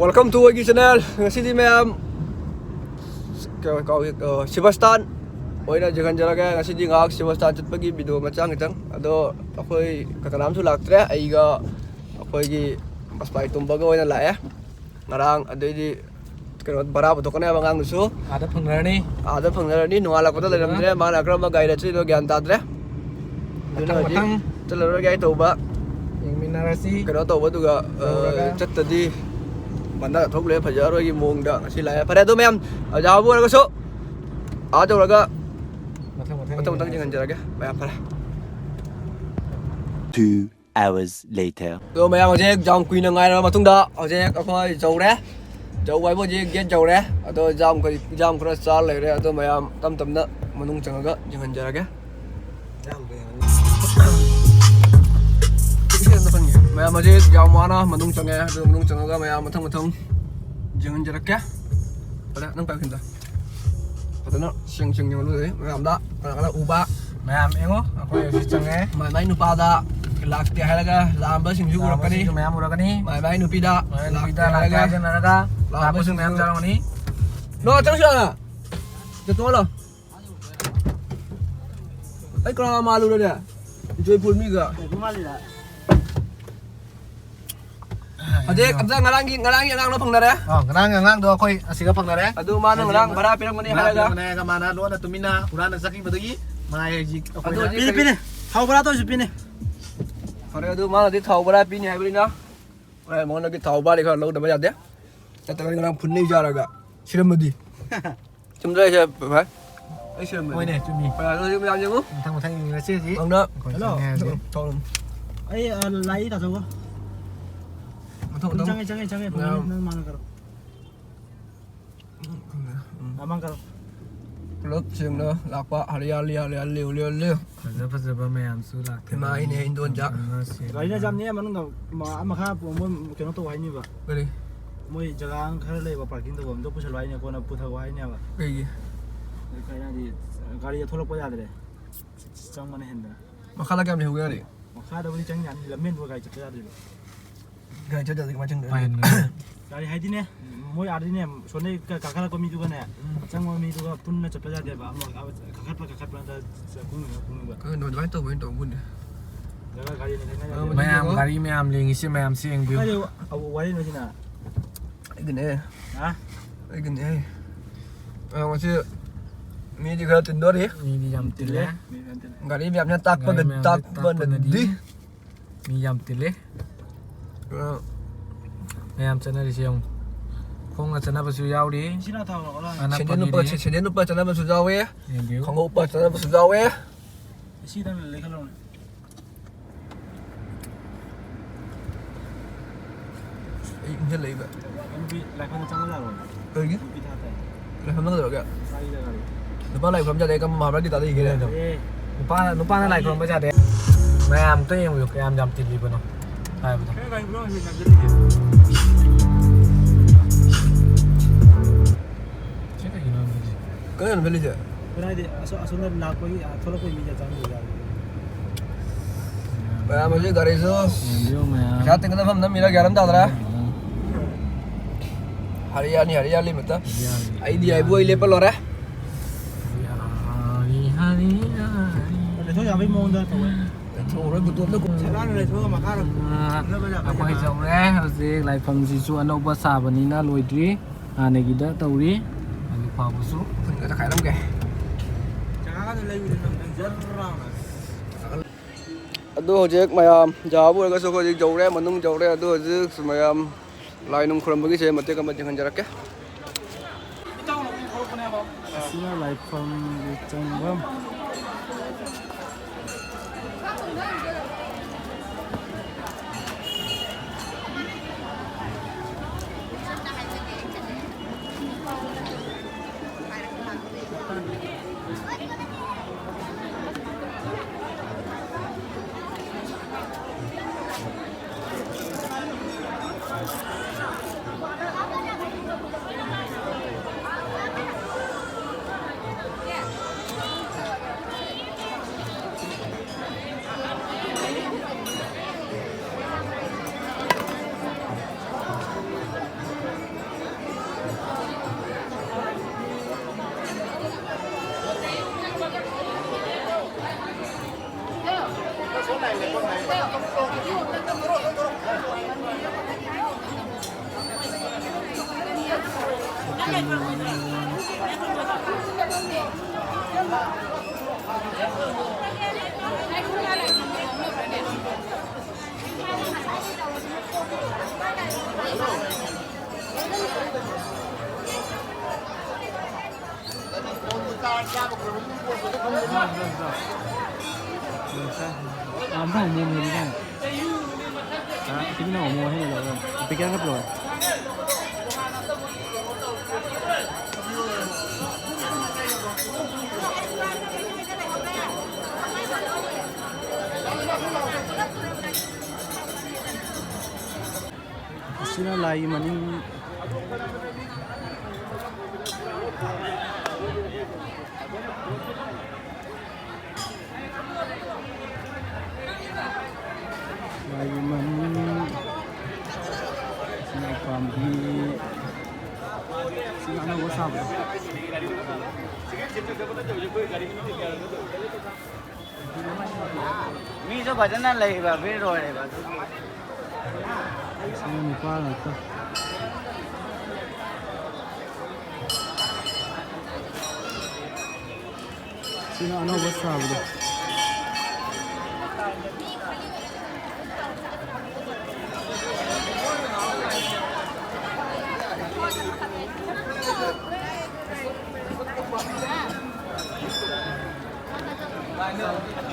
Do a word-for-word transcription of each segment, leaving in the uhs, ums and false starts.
Welcome to ꯑꯩꯒꯤ channel. ꯉꯁꯤꯗꯤ ꯃꯌꯥꯝ ꯀꯩ ꯀꯥꯎꯏ, ꯑ, ꯁꯤꯕꯁꯇꯥꯟ ꯑꯣꯏꯅ ꯌꯦꯡꯍꯟꯖꯔꯒꯦ꯫ ꯉꯁꯤꯗꯤ ꯉꯥꯏꯍꯥꯛ ꯁꯤꯕꯁꯇꯥꯟ ꯆꯠꯄꯒꯤ video ꯃꯆꯥ ꯈꯤꯇꯪ꯫ ꯑꯗꯣ ꯑꯩꯈꯣꯏ ꯀꯅꯥꯝꯁꯨ ꯂꯥꯛꯇ꯭ꯔꯦ, ꯑꯩꯒ ꯑꯩꯈꯣꯏꯒꯤ ꯕꯁꯄꯥꯏ ꯇꯨꯝꯕꯒ ꯑꯣꯏꯅ ꯂꯥꯛꯑꯦ ꯉꯔꯥꯡ꯫ ꯑꯗꯩꯗꯤ ꯀꯩꯅꯣ, ꯚꯔꯥ ꯄꯨꯊꯣꯛꯀꯅꯤ ꯍꯥꯏꯕ ꯑꯉꯥꯡꯗꯨꯁꯨ꯫ ꯑꯥꯗ ꯐꯪꯅꯔꯅꯤ꯫ ꯑꯥꯗ ꯐꯪꯅꯔꯅꯤ, ꯅꯣꯡꯉꯥꯜꯂꯛꯄꯗ ꯑꯗꯨꯒ ꯂꯩꯔꯝꯗ꯭ꯔꯦ꯫ ꯃꯥꯅ ꯀꯔꯝꯕ ꯒꯥꯔꯤꯗ ꯆꯠꯂꯤꯅꯣ ꯒ꯭ꯌꯥꯟ ꯇꯥꯗ꯭ꯔꯦ꯫ ꯑꯗꯨꯅ ꯃꯊꯪ ꯍꯧꯖꯤꯛ ꯃꯊꯪ ꯆꯠꯂꯔꯣꯏꯒꯦ ꯍꯥꯏ ꯇꯧꯕ꯫ ꯌꯦꯡꯃꯤꯟꯅꯔꯁꯤ꯫ ꯀꯩꯅꯣ ꯇꯧꯕꯗꯨꯒ, ꯑ, ꯇꯧꯔꯒ꯫ ꯆꯠꯇꯗꯤ ꯃꯟꯗꯥ ꯊꯣꯛꯂꯦ ꯐꯖꯔꯣꯏꯒꯤ ꯃꯑꯣꯡꯗ ꯉꯁꯤ ꯂꯥꯛꯑꯦ꯫ ꯐꯔꯦ, ꯑꯗꯣ ꯃꯌꯥꯝ ꯑꯖꯥꯕꯨ ꯑꯣꯏꯔꯒꯁꯨ ꯑꯥ ꯇꯧꯔꯒ ꯃꯊꯪ ꯃꯊꯪ ꯃꯊꯪ ꯃꯊꯪ ꯌꯦꯡꯉꯁꯤ꯫ ꯌꯦꯡꯍꯟꯖꯔꯒꯦ꯫ ꯃꯌꯥꯝ ꯐꯔꯦ꯫ Two hours later. ꯑꯗꯣ ꯃꯌꯥꯝ ꯍꯧꯖꯤꯛ ꯌꯥꯝ ꯀꯨꯏꯅ ꯉꯥꯏꯔꯕ ꯃꯇꯨꯡꯗ ꯍꯧꯖꯤꯛ ꯑꯩꯈꯣꯏ ꯌꯧꯔꯦ꯫ ꯌꯧꯕ ꯍꯥꯏꯕꯨ ꯍꯧꯖꯤꯛ gate ꯌꯧꯔꯦ꯫ ꯑꯗꯣ ꯌꯥꯝ ꯀꯔꯤ, ꯌꯥꯝ ꯈꯔ ꯆꯥꯔ ꯂꯩꯔꯦ꯫ ꯑꯗꯣ ꯃꯌꯥꯝ ꯇꯞ ꯇꯞꯅ ꯃꯅꯨꯡ ꯆꯪꯉꯒ ꯌꯦꯡꯍꯟꯖꯔꯒꯦ꯫ ꯃꯌꯥꯝ ꯍꯧꯖꯤꯛ ꯌꯥꯝ ꯋꯥꯅ ꯃꯅꯨꯡ ꯆꯪꯉꯦ꯫ ꯑꯗꯨ ꯃꯅꯨꯡ ꯆꯪꯉꯒ ꯃꯌꯥꯝ ꯃꯊꯪ ꯃꯊꯪ ꯌꯦꯡꯍꯟꯖꯔꯛꯀꯦ꯫ ꯐꯔꯦ, ꯅꯪ ꯄꯥꯏꯈꯤꯗ꯫ ꯐꯖꯅ ꯁꯦꯡ ꯁꯦꯡ ꯌꯦꯡꯍꯜꯂꯨꯗꯦ ꯃꯌꯥꯝꯗ꯫ ꯀꯅꯥ ꯀꯅꯥ ꯎꯕ? ꯃꯌꯥꯝ ꯌꯦꯡꯉꯣ, ꯑꯩꯈꯣꯏ ꯍꯧꯖꯤꯛ ꯆꯪꯉꯦ꯫ ꯃꯥꯏ ꯃꯥꯏ ꯅꯨꯄꯥꯗ ꯂꯥꯛꯇꯦ ꯍꯥꯏꯔꯒ ꯂꯥꯛꯑꯝꯕꯁꯤꯡꯁꯨ ꯎꯔꯛꯀꯅꯤ꯫ ꯂꯥꯛꯑꯝꯕꯁꯤꯡꯁꯨ ꯃꯌꯥꯝ ꯎꯔꯛꯀꯅꯤ꯫ ꯃꯥꯏ ꯃꯥꯏ ꯅꯨꯄꯤꯗ ꯃꯥꯏ ꯃꯥꯏ ꯂꯥꯛꯇꯦ ꯅꯨꯄꯤꯗ ꯂꯥꯛꯇꯦ ꯍꯥꯏꯔꯒ ꯍꯥꯏꯖꯟꯅꯔꯒ ꯂꯥꯛꯄꯁꯨ ꯂꯥꯛꯄꯁꯤꯡꯁꯨ ꯃꯌꯥꯝ ꯌꯥꯎꯔꯝꯒꯅꯤ꯫ ꯅꯣ, ꯆꯪꯁꯤ ꯂꯥꯛꯑꯣꯅ꯫ ꯆꯠꯊꯣꯛꯍꯜꯂꯣ꯫ ꯑꯩ ꯀꯅꯥ ꯃꯥꯜꯂꯨꯔꯦꯅꯦ? ꯖꯣꯏꯄꯨꯔ ꯃꯤꯒ꯫ ꯍꯧꯖꯤꯛ ꯑꯝꯇ ꯉꯔꯥꯡꯒꯤ, ꯉꯔꯥꯡꯒꯤ ꯑꯉꯥꯡꯗꯣ ꯐꯪꯅꯔꯦ꯫ ꯑꯥ, ꯉꯔꯥꯡꯒꯤ ꯑꯉꯥꯡꯗꯣ ꯑꯩꯈꯣꯏ ꯑꯁꯤꯒ ꯐꯪꯅꯔꯦ꯫ ꯑꯗꯨ ꯃꯥꯅ ꯍꯧꯖꯤꯛ ꯉꯔꯥꯡ ꯚꯔꯥ ꯄꯤꯔꯝꯒꯅꯤ ꯃꯥꯅ ꯍꯥꯏꯔꯒ꯫ ꯄꯤꯔꯝꯒꯅꯤ ꯍꯥꯏꯔꯒ ꯃꯥꯅ ꯂꯣꯟꯅ ꯇꯨꯃꯤꯟꯅ ꯍꯨꯔꯥꯟꯅ ꯆꯠꯈꯤꯕꯗꯒꯤ ꯃꯥ ꯍꯧꯖꯤꯛ ꯑꯗꯨ ꯑꯩꯈꯣꯏꯅ ꯍꯧꯖꯤꯛ ꯄꯤꯅꯤ, ꯀꯔꯤ ꯄꯤꯅꯤ꯫ ꯊꯥꯎ ꯕꯣꯔꯥꯗ ꯑꯣꯏꯁꯨ ꯄꯤꯅꯤ꯫ ꯐꯔꯦ, ꯑꯗꯨ ꯃꯥꯅꯗꯤ ꯊꯥꯎ ꯕꯣꯔꯥ ꯄꯤꯅꯤ ꯍꯥꯏꯕꯅꯤꯅ ꯍꯣꯔꯦꯟ ꯃꯉꯣꯟꯗꯒꯤ ꯊꯥꯎ ꯕꯣꯔꯥꯗꯤ ꯈꯔ ꯂꯧꯗꯕ ꯌꯥꯗꯦ꯫ ꯆꯠꯇ꯭ꯔꯒꯗꯤ ꯉꯔꯥꯡ ꯐꯨꯟꯅ ꯆꯥꯔꯒ ꯁꯤꯔꯝꯃꯗꯤ꯫ ꯆꯨꯝꯗ꯭ꯔꯥ ꯑꯩꯁꯦ, ꯚꯥꯏ? ꯑꯩ ꯁꯤꯔꯝꯃꯗꯤ꯫ ꯍꯣꯏꯅꯦ, ꯆꯨꯝꯃꯤ꯫ ꯍꯣꯏ, ꯑꯗꯨꯗꯤ ꯃꯌꯥꯝ ꯌꯦꯡꯉꯨ꯫ ꯃꯊꯪ ꯃꯊꯪ ꯌꯦꯡꯉꯁꯤ ꯍꯧꯖꯤꯛ꯫ ꯍꯧꯅ꯫ ꯑꯩꯈꯣꯏ ꯍꯜꯂꯣ꯫ ꯆꯪꯉꯦ ꯍꯧꯖꯤꯛ꯫ ꯊꯥꯎ꯫ ꯑꯩ, ꯑ, ꯂꯥꯛꯏ, ꯇꯥꯆꯧꯒ꯫ ꯃꯊꯪ ꯃꯊꯪ꯫ ꯆꯪꯉꯦ, ꯆꯪꯉꯦ, ꯆꯪꯉꯦ꯫ ꯃꯌꯥꯝ꯫ ꯅꯪ ꯃꯥꯅ ꯀꯔꯣ꯫ ꯎꯝ꯫ ꯃꯃꯥꯡ ꯀꯔꯣ꯫ ꯄꯨꯂꯞ ꯁꯦꯡꯅ ꯂꯥꯛꯄ꯫ ꯍꯔꯤꯌꯥꯂꯤ, ꯍꯔꯤꯌꯥꯂꯤ, ꯎꯂꯤ, ꯎꯂꯤ꯫ ꯐꯖ ꯐꯖꯕ ꯃꯌꯥꯝꯁꯨ ꯂꯥꯛꯀꯅꯤ꯫ ꯏꯃꯥ ꯏꯅꯦ ꯏꯟꯗꯣꯟꯆꯥ꯫ ꯌꯥꯝ ꯐꯖꯅ ꯁꯦꯝꯕ꯫ ꯒꯥꯔꯤꯅ ꯌꯥꯝꯅꯤ ꯃꯅꯨꯡꯗ ꯃ-, ꯑꯥ ꯃꯈꯥ ꯄꯣ-, ꯃꯣꯏ ꯀꯩꯅꯣ ꯇꯧ ꯍꯥꯏꯅꯤꯕ꯫ ꯀꯔꯤ? ꯃꯣꯏ ꯖꯒꯥ ꯈꯔ ꯂꯩꯕ ꯄꯥꯔꯀꯤꯡ ꯇꯧꯐꯝꯗꯣ ꯄꯨꯁꯜꯂꯣ ꯍꯥꯏꯅꯤ, ꯀꯣꯟꯅ ꯄꯨꯊꯈꯣ ꯍꯥꯏꯅꯦꯕ꯫ ꯀꯩꯒꯤ? ꯑꯗꯨ ꯀꯩ ꯍꯥꯏꯗꯤ, ꯒꯥꯔꯤꯗ ꯊꯣꯛꯂꯛꯄ ꯌꯥꯗ꯭ꯔꯦ꯫ ꯆꯪꯕꯅ ꯍꯦꯟꯗꯅ꯫ ꯃꯈꯥꯗ ꯀꯌꯥꯝ ꯂꯩꯍꯧꯒꯦ ꯒꯥꯔꯤ? ꯃꯈꯥꯗꯕꯨꯗꯤ ꯆꯪ ꯌꯥꯅꯤ, ꯂꯝꯕꯦꯟꯗꯨꯒ ꯒꯥꯔꯤ ꯆꯠꯄ ꯌꯥꯗ꯭ꯔꯤꯕ꯫ ꯒꯥꯔꯤ ꯆꯠꯇ꯭ꯔꯗꯤ ꯀꯃꯥꯏꯅ ꯆꯪꯗꯣꯏꯅꯣ? ꯄꯥꯏꯍꯟꯒꯅꯤ꯫ ꯒꯥꯔꯤ ꯍꯥꯏꯗꯤꯅꯦ, ꯃꯣꯏ ꯑꯥꯗꯗꯤꯅꯦ, ꯁꯣꯝꯗꯒꯤ ꯀ-, ꯀꯥꯈꯠꯂꯛꯄ ꯃꯤꯗꯨꯒꯅꯦ, ꯎꯝ꯫ ꯆꯪꯕ ꯃꯤꯗꯨꯒ ꯄꯨꯟꯅ ꯆꯠꯄ ꯌꯥꯗꯦꯕ꯫ ꯑꯃ, ꯑꯃ ꯀꯥꯈꯠꯄ, ꯀꯥꯈꯠꯄ ꯅꯠꯇ꯭ꯔ ꯆ-, ꯀꯨꯝꯈꯤꯕ, ꯀꯨꯝꯈꯤꯕ꯫ ꯈꯪꯗꯦ, ꯑꯗꯨꯃꯥꯏꯅ ꯇꯧꯕꯅꯤ, ꯇꯧꯕꯅꯤ꯫ ꯅꯠꯇ꯭ꯔꯒ ꯒꯥꯔꯤ ꯂꯩꯅ-, ꯂꯩꯅ-, ꯑ, ꯂꯩꯅ-, ꯃꯌꯥꯝ, ꯒꯥꯔꯤ ꯃꯌꯥꯝ ꯂꯦꯡꯉꯤꯁꯦ ꯃꯌꯥꯝꯁꯦ ꯌꯦꯡꯕꯤꯌꯨ꯫ ꯀꯥꯏꯗꯩ ꯋꯥ-, ꯋꯥꯔꯤꯅꯣ ꯁꯤꯅ? ꯑꯩꯒꯤꯅꯦ꯫ ꯍꯥ? ꯑꯩꯒꯤꯅꯦ꯫ ꯑ, ꯉꯁꯤ ꯃꯤꯗꯤ ꯈꯔ ꯇꯤꯟꯗꯣꯔꯤ꯫ ꯃꯤꯗꯤ ꯌꯥꯝ ꯇꯤꯜꯂꯦ꯫ ꯃꯤ ꯌꯥꯝ ꯇꯤꯜꯂꯦ꯫ ꯒꯥꯔꯤ ꯃꯌꯥꯝꯅ ꯇꯥꯛꯄꯅ-, ꯒꯥꯔꯤ ꯃꯌꯥꯝꯅ ꯇꯥꯛꯄꯅꯗꯤ꯫ ꯇꯥꯛꯄꯅꯗꯤ꯫ ꯃꯤ ꯌꯥꯝ ꯇꯤꯜꯂꯤ꯫ ꯑ꯫ ꯃꯌꯥꯝ ꯆꯠꯅꯔꯤꯁꯦ ꯌꯦꯡꯉꯨ꯫ ꯈꯣꯡꯅ ꯆꯠꯅꯕꯁꯨ ꯌꯥꯎꯔꯤ꯫ ꯁꯤꯅ ꯊꯥꯎ ꯂꯧꯔꯣ꯫ ꯁꯦꯟꯗꯦꯜ ꯎꯞꯄ, ꯑꯅꯛꯄꯒꯤꯗꯤ꯫ ꯁꯦ-, ꯁꯦꯟꯗꯦꯜ ꯎꯞꯄ ꯆꯠꯅꯕꯁꯨ ꯌꯥꯎꯋꯦ꯫ ꯌꯦꯡꯕꯤꯌꯨ꯫ ꯈꯣꯡꯎꯞ ꯎꯞꯄ ꯆꯠꯅꯕꯁꯨ ꯌꯥꯎꯋꯦ꯫ ꯁꯤꯗꯪ ꯂꯩꯈꯠꯂꯣꯅꯦ꯫ ꯑꯩ ꯏꯟꯁꯤꯜꯂꯛꯏꯕ꯫ ꯅꯨꯄꯤ ꯂꯥꯏꯐꯝꯗ ꯆꯪꯕ ꯌꯥꯔꯣꯏ꯫ ꯀꯩꯒꯤ? ꯅꯨꯄꯤ ꯊꯥ ꯇꯥꯏ꯫ ꯂꯥꯏꯐꯝꯗ ꯀꯩꯗꯧꯔꯒꯦ? ꯅꯨꯄꯥ ꯂꯥꯏ ꯈꯨꯔꯨꯝ ꯆꯠꯂꯦ, ꯀꯔꯝꯕ ꯃꯍꯥꯔꯕꯂꯥꯗꯤ ꯇꯥꯗ ꯌꯦꯡꯒꯦ ꯂꯩꯔꯝꯃꯦ꯫ ꯅꯨꯄꯥ, ꯅꯨꯄꯥꯅ ꯂꯥꯏ ꯈꯨꯔꯨꯝꯕ ꯌꯥꯗꯦ꯫ ꯃꯌꯥꯝ ꯑꯝꯇ ꯌꯦꯡꯕꯤꯌꯨ, ꯀꯌꯥꯝ ꯌꯥꯝ ꯇꯤꯜꯂꯤꯕꯅꯣ ꯍꯥꯏꯕꯗꯣ꯫ ꯁꯤ ꯀꯩꯒꯤꯅꯣ ꯍꯥꯏꯕꯅꯤꯗꯤ? ꯀꯩꯅꯣ ꯐꯦꯂꯤꯁꯦ? ꯀꯗꯥꯏꯗꯤ ꯑꯁꯣ-, ꯑꯁꯣꯝꯗ ꯂꯥꯛꯄꯒꯤ, ꯑꯥ, ꯊꯣꯛꯂꯛꯄꯒꯤ ꯃꯤꯗ ꯆꯪꯕ ꯌꯥꯔꯣꯏ꯫ ꯃꯌꯥꯝ ꯍꯧꯖꯤꯛ ꯒꯥꯔꯤꯁꯨ ꯌꯦꯡꯕꯤꯌꯨ ꯃꯌꯥꯝ꯫ ꯄꯩꯁꯥ ꯇꯤꯡꯒꯗꯕ ꯃꯐꯝꯗ ꯃꯤꯔ ꯒ꯭ꯌꯥꯟ ꯑꯃ ꯇꯥꯗ꯭ꯔꯦ꯫ ꯎꯝ꯫ ꯍꯔꯤꯌꯥꯅꯤ, ꯍꯔꯤꯌꯥꯅꯤ ꯃꯠꯇ꯫ ꯍꯔꯤꯌꯥꯅꯤ꯫ ꯑꯩꯗꯤ ꯍꯥꯏꯕꯨ ꯑꯩ ꯂꯦꯞꯄ ꯂꯣꯏꯔꯦ꯫ ꯍꯔꯤ, ꯍꯔꯤ, ꯍꯔꯤ꯫ ꯂꯩꯊꯣꯛ ꯌꯥꯕꯩ ꯃꯑꯣꯡꯗ ꯇꯧꯋꯦ꯫ ꯂꯩꯊꯣꯛꯑꯔꯣꯏ, ꯕꯨꯇꯣꯟꯗ ꯀꯨꯝ-, ꯁꯦꯂꯥꯟꯅ ꯂꯩꯊꯣꯛꯑꯒ ꯃꯈꯥꯗ ꯎꯝ, ꯀꯨꯝꯊꯕ ꯌꯥꯕꯩ ꯑꯩꯈꯣꯏ ꯖꯒꯥ꯫ ꯌꯧꯔꯦ ꯍꯧꯖꯤꯛ꯫ ꯂꯥꯏꯐꯝꯁꯤꯁꯨ ꯑꯅꯧꯕ ꯁꯥꯕꯅꯤꯅ ꯂꯣꯏꯗ꯭ꯔꯤ꯫ ꯍꯥꯟꯅꯒꯤꯗ ꯇꯧꯔꯤ꯫ ꯍꯧꯖꯤꯛ ꯐꯥꯎꯕꯁꯨ꯫ ꯈꯨꯟꯒꯗ ꯈꯥꯏꯔꯝꯒꯦ꯫ ꯖꯒꯥꯒꯗꯣ ꯂꯩꯕꯗ ꯅꯪ ꯖꯔ ꯂꯥꯎꯅ꯫ ꯑꯗꯨ ꯍꯧꯖꯤꯛ ꯃꯌꯥꯝ ꯖꯥꯕ ꯑꯣꯏꯔꯒꯁꯨ ꯑꯩꯈꯣꯏ ꯍꯧꯖꯤꯛ ꯌꯧꯔꯦ, ꯃꯅꯨꯡ ꯌꯧꯔꯦ꯫ ꯑꯗꯨ ꯍꯧꯖꯤꯛ ꯃꯌꯥꯝ ꯂꯥꯏ ꯅꯨꯡ ꯈꯨꯔꯨꯝꯕꯒꯤꯁꯦ ꯃꯇꯦꯛ ꯑꯃ ꯌꯦꯡꯍꯟꯖꯔꯛꯀꯦ꯫ ꯑꯁꯤꯅ ꯂꯥꯏꯐꯝꯒꯤ ꯆꯪꯐꯝ꯫ ꯑꯥ, ꯃꯊꯪ ꯑꯃꯨꯛ ꯃꯨꯜꯂꯤ ꯀꯥꯏꯅ꯫ ꯑꯥ, ꯁꯤꯒꯤꯅ ꯑꯃꯨꯛ ꯍꯦꯟꯅ ꯂꯧꯔꯦ꯫ ꯄꯦꯀꯦꯠ ꯑꯃꯈꯛ ꯂꯧꯔꯦ꯫ ꯑꯁꯤꯅ ꯂꯥꯏꯒꯤ ꯃꯅꯤꯡ꯫ ꯂꯥꯏꯒꯤ ꯃꯅꯤꯡ꯫ ꯑꯁꯤꯅ ꯎꯄꯥꯝꯕꯤ꯫ ꯑꯁꯤꯅ ꯑꯅꯧꯕ ꯁꯥꯕꯗꯣ꯫ ꯃꯤꯁꯨ ꯐꯖꯅ ꯂꯩꯕ, ꯚꯤꯔ ꯑꯣꯏꯔꯦꯕ ꯑꯗꯨꯒꯤ꯫ ꯁꯤꯅ ꯅꯨꯄꯥ ꯉꯥꯛꯇ꯫ ꯁꯤꯅ ꯑꯅꯧꯕ ꯁꯥꯕꯗꯣ꯫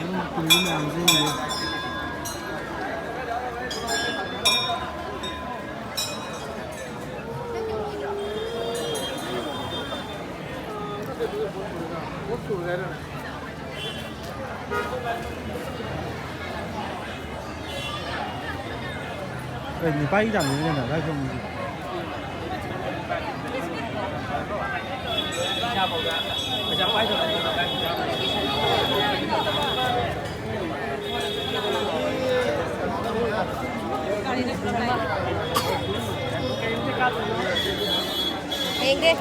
ꯎꯝ, ꯀꯨꯏꯕ ꯃꯌꯥꯝꯁꯦ ꯌꯦꯡꯉꯣ꯫ ꯑꯦ, ꯅꯤꯄꯥꯒꯤ ꯆꯥꯡꯗꯅꯤ ꯀꯩꯅꯣ, ꯑꯗꯥꯏ ꯐꯝꯃꯤꯁꯦ꯫ ꯌꯦꯡꯒꯦ꯫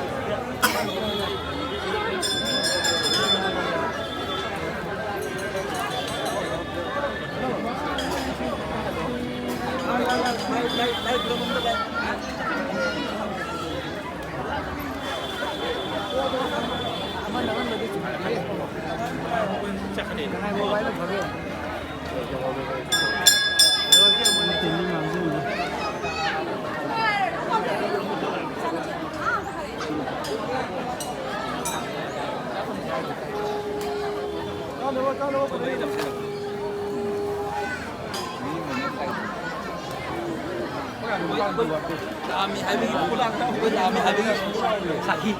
ꯂꯥꯛꯑꯝꯃꯤ ꯍꯥꯏꯕꯒꯤ, ꯑꯩꯈꯣꯏ ꯂꯥꯛꯑꯝꯃꯤ ꯍꯥꯏꯕꯒꯤ ꯁꯥꯈꯤ꯫